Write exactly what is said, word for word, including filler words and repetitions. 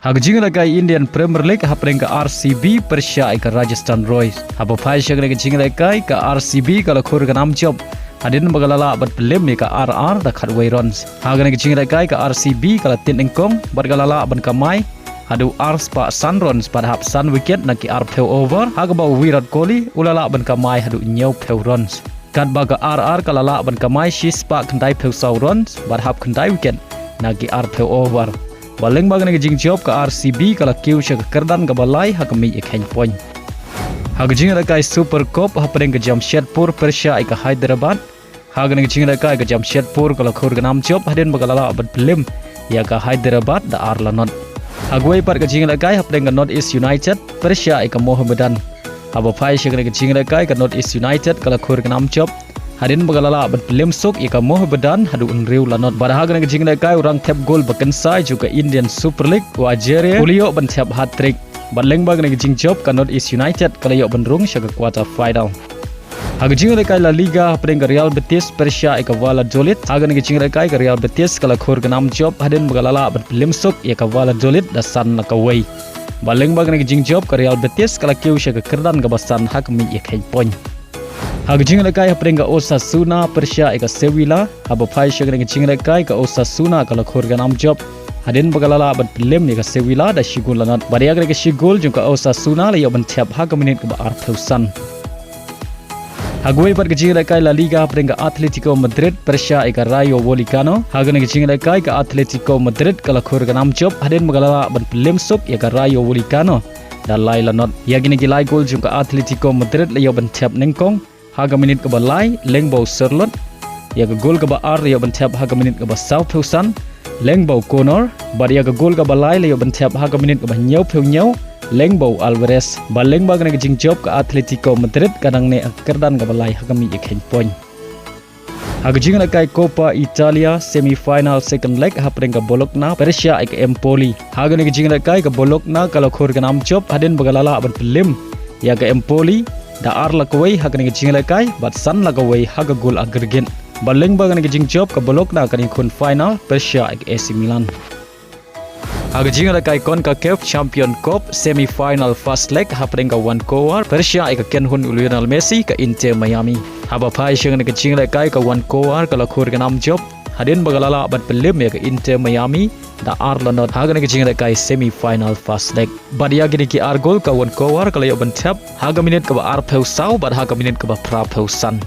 Ha ka jingïalehkai Indian Premier League hapdeng ka R C B pyrshah ïa ka Rajasthan Royals. Haba phai sha kane ka jingïalehkai ka R C B ka la khur ka nam jop hadien ba ka la lah ban pynlem ïa ka R R da khatwei runs. Ha kane ka jingïalehkai ka R C B ka la tied nyngkong bad ka la lah ban kamai haduh ar spah san runs bad hap san wicket na ki arphew over, ha kaba u Virat Kohli u la lah ban kamai haduh hynñiewphew runs. Katba ka R R ka la lah ban kamai shi spah khyndaiphew saw runs bad hap khyndai wicket na ki arphew over. Bad lyngba kane ka jingjop ka R C B ka la kiew sha ka kyrdan kaba lai ha ka miej ïa ka point. Ha ka jingïalehkai Super Cup hapdeng ka Jamshedpur pyrshah ïa ka Hyderabad. Ha kane ka jingïalehkai ka Jamshedpur ka la khur ka nam jop hadien ba ka la lah ban pynlem ïa ka Hyderabad da ar la not. Ha kawei pat ka jingïalehkai hapdeng ka North East United pyrshah ïa ka Mohammedan. Haba phai sha kane ka jingïalehkai ka North East United ka la khur ka nam jop hadien ba ka la lah ban pynlem suk ïa ka Mohammedan haduh hynriew la not. Bad ha kane ka jingïalehkai u rangthep gol ba kynsai jong ka Indian Super League u Ajere u la ïoh ban thep hat-trick. Bad lyngba kane ka jingjop ka North East United ka la ïoh ban rung sha ka quarter final. Ha ka jingïalehkai La Liga hapdeng ka Real Betis pyrshah ïa ka Valladolid. Ha kane ka jingïalehkai ka Real Betis ka la khur ka nam jop hadien ba ka la lah ban pynlem suk ïa ka Valladolid da san la kawei. Bad lyngba kane ka jingjop ka Real Betis ka la kiew sha ka kyrdan kaba san ha ka miej ïa ka point. Ha ka jingïalehkai hapdeng ka Osasuna pyrshah ïa ka Sevilla. Haba phai sha kane ka jingïalehkai ka Osasuna ka la khur ka nam jop hadien ba ka la lah ban pynlem ïa ka Sevilla da shi gol la not. Bad ïa kane ka shi gol jong ka Osasuna la ïoh ban thep ha ka minit kaba arphew san. Ha kawei pat ka jingïalehkai La Liga hapdeng ka Atletico Madrid pyrshah ïa ka Rayo Vallecano. Ha kane ka jingïalehkai ka Atletico Madrid ka la khur ka nam jop hadien ba ka la lah ban pynlem suk ïa ka Rayo Vallecano da lai la not. Ïa kine ki lai gol jong ka Atletico Madrid la ïoh ban thep nyngkong ha ka minit kaba lai lyngba u Sørloth. Ïa ka gol kaba ar la ïoh ban thep ha ka minit kaba sawphew san lyngba u Connor. Bad ïa ka gol kaba lai la ïoh ban thep ha ka minit kaba hynñiewphew hynñiew lyngba u Alvarez. Bad lyngba kane ka jingjop ka Atletico Madrid ka dang neh ha ka kyrdan kaba lai ha ka miej ïa ka point. Ha ka jingïalehkai Coppa Italia semi final second leg hapdeng ka Bologna pyrshah ïa ka Empoli. Ha kane ka jingïalehkai ka Bologna ka la khur ka nam jop hadien ba ka la lah ban pynlem ïa ka Empoli da ar la kawei ha kane ka jingïalehkai bad san la kawei ha ka gol aggregate. Bad lyngba kane ka jingjop ka Bologna kan ïakhun final pyrshah ïa ka A C Milan. Ha ka jingïalehkai Concacaf Champion Cup semi final first leg hapdeng ka Vancouver pyrshah ïa ka kynhun u Lionel Messi ka Inter Miami. Haba phai sha kane ka jingïalehkai ka Vancouver ka la khur ka nam jop hadien ba ka la lah ban pynlem ïa ka Inter Miami da ar la not ha kane ka jingïalehkai semi final first leg. Bad ïa kine ki ar gol ka Vancouver ka la ïoh ban thep ha ka minit kaba arphew saw bad ha ka minit kaba phraphew san.